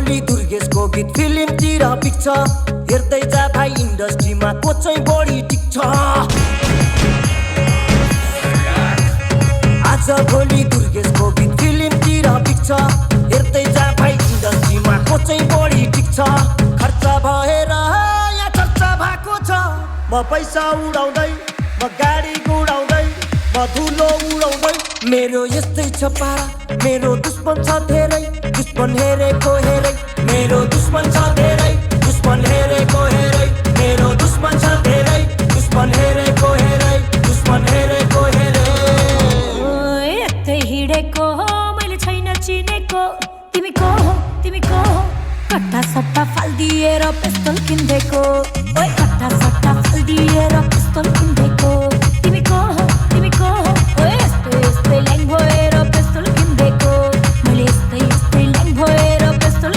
भोलि दुर्गेशको गीत फिल्मतिर पिक्छ हेर्दै जा भाइ इन्डस्ट्रीमा को चाहिँ बढी टिक्छ आज भोलि दुर्गेशको गीत फिल्मतिर पिक्छ हेर्दै जा भाइ इन्डस्ट्रीमा को चाहिँ बढी टिक्छ खर्च भएर यहाँ चर्चा भएको छ म पैसा उडाउँदै म गाडी गुडाउँदै म धुलो उडाउँदै मेरो यस्तै छ पारा मेरो दुश्मन छ धेरै दुश्मन हेरेको हेरै मेरो दुश्मन छ धेरै दुश्मन हेरेको हेरै मेरो दुश्मन छ धेरै दुश्मन हेरेको हेरै दुश्मन हेरेको हेरै यतै हिडेको हो मैले छैन चिनेको तिमी को हो कट्टा सट्टा फाल्दिएर पिस्तल किन्देको ओइ कट्टा सट्टा फाल्दिएर पिस्तल